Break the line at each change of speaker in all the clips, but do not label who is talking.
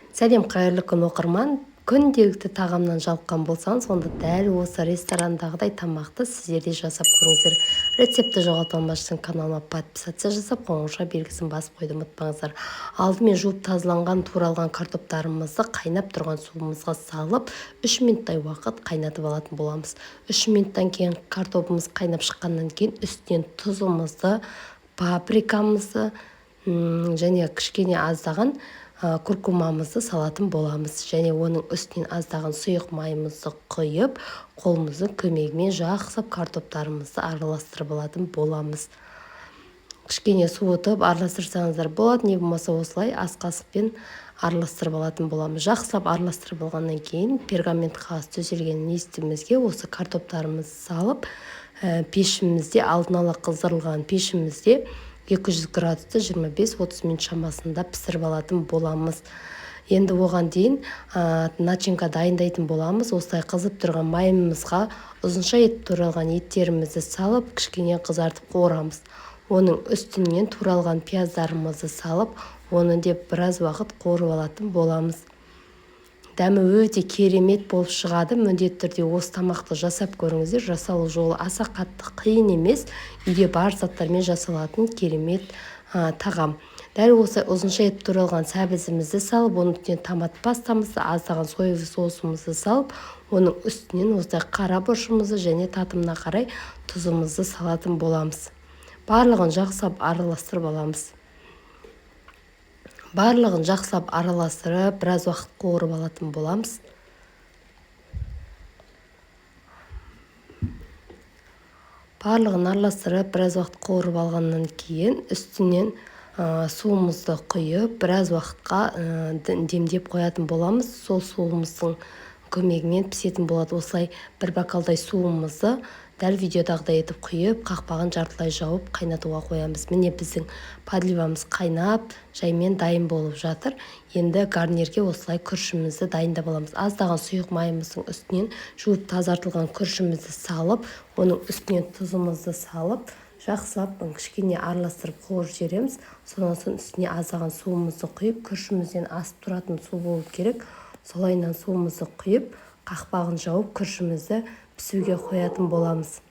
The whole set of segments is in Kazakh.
Сәлем, қайырлы күн, оқырман! Күнделікті тағамнан жалыққан болсаңыз, онда дәл осы ресторандағыдай тамақты сіздер де жасап көріңіздер. Рецептті жоғалта алмас үшін каналыма подписаться жасап, қоңырауша белгісін басып қоюды ұмытпаңыздар. Алдымен жуып тазаланған, туралған картоптарымызды қайнап тұрған суымызға салып, 3 минуттай уақыт қайнатып алатын боламыз. 3 минуттан кейін картобымыз қайнап шыққаннан кейін үстінен тұзымызды, паприкамызды және кішкене аздаған куркумамызды салатын боламыз. Және оның үстінен аздаған сұйық майымызды құйып, қолымыздың көмегімен жақсылап картоптарымызды араластырып алатын боламыз. Кішкене суытып араластырсаңыздар болады, не болмаса осылай ас қасықпен араластырып алатын боламыз. Жақсылап араластырып алғаннан кейін пергамент қағаз төселген листімізге осы картоптарымызды салып, пешімізде, алдын ала қыздырылған пешімізде 200 градуста 25-30 минут шамасында пісіріп алатын боламыз. Енді оған дейін начинка дайындайтын боламыз. Осылай қызып тұрған майымызға ұзынша етіп туралған еттерімізді салып, кішкене қызартып қуырамыз. Оның үстінен туралған пияздарымызды салып, оны де біраз уақыт қуырып алатын боламыз. Дәмі өте керемет болып шығады. Міндетті түрде осы тамақты жасап көріңіздер. Жасалу жолы аса қатты қиын емес, үйде бар заттармен жасалатын керемет тағам. Дәл осылай ұзынша етіп туралған сәбізімізді салып, оның үстіне томат пастамызды, аздаған соевый соусымызды салып, оның үстінен осылай қара бұрышымызды және татымына қарай тұзымызды салатын боламыз. Барлығын жақсылап араластырып аламыз. Барлығын жақсылап араластырып, біраз уақыт қуырып алатын боламыз. Барлығын араластырып, біраз уақыт қуырып алғаннан кейін үстінен суымызды құйып, біраз уақытқа демдеп қоятын боламыз. Сол суымыздың көмегімен пісетін болады. Осылай бір бокалдай суымызды дәл видеодағыдай етіп құйып, қақпағын жартылай жауып, қайнатуға қоямыз. Міне, біздің подливамыз қайнап, жаймен дайын болып жатыр. Енді гарнирге осылай күрішімізді дайындап аламыз. Аздаған сұйық майымыздың үстінен жуып тазартылған күрішімізді салып, оның үстінен тұзымызды салып, жақсылап кішкене араластырып қуырып жібереміз. Содан соң үстіне аздаған суымызды құйып, күрішімізден асып тұратын су болу керек. Солайынан суымызды құйып, қақпағын жауып, күрішімізді пісуге қоятын боламыз.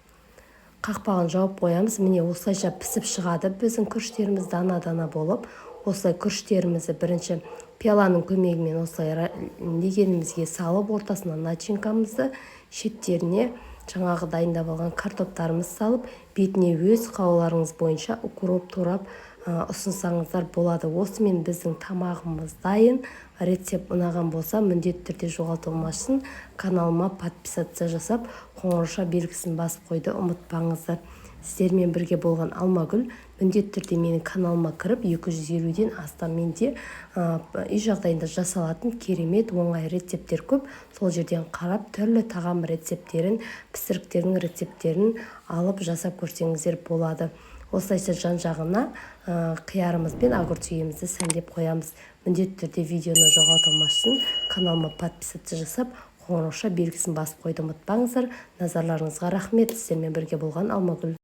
Қақпағын жауып қоямыз. Міне, осылайша пісіп шығады біздің күріштеріміз дана-дана болып. Осылай күріштерімізді бірінші пиаланың көмегімен осылай легенімізге салып, ортасына начинкамызды, шеттеріне жаңағы дайындап алған картоптарымызды салып, бетіне өз қалауларыңыз бойынша укроп турап ұсынсаңыздар болады. Осымен біздің тамағымыз дайын. Рецепт ұнаған болса, міндетті түрде жоғалтылмас үшін каналыма подписаться жасап, қоңырауша белгісін басып қоюды ұмытпаңыздар. Сіздермен бірге болған Алмагүл. Міндетті түрде менің каналыма кіріп, 250-ден астам менде үй жағдайында жасалатын керемет оңай рецепттер көп. Сол жерден қарап, түрлі тағам рецепттерін, пісіріктердің рецепттерін алып жасап көрсеңіздер болады. Осылайша жан-жағына қиярымыз бен огурцымызды сәндеп қоямыз. Міндетті түрде видеоны жоғалта алмас үшін каналыма подписаться жасап, қоңырауша белгісін басып қоюды ұмытпаңыздар. Назарларыңызға рахмет! Сіздермен бірге болған Алмагүл.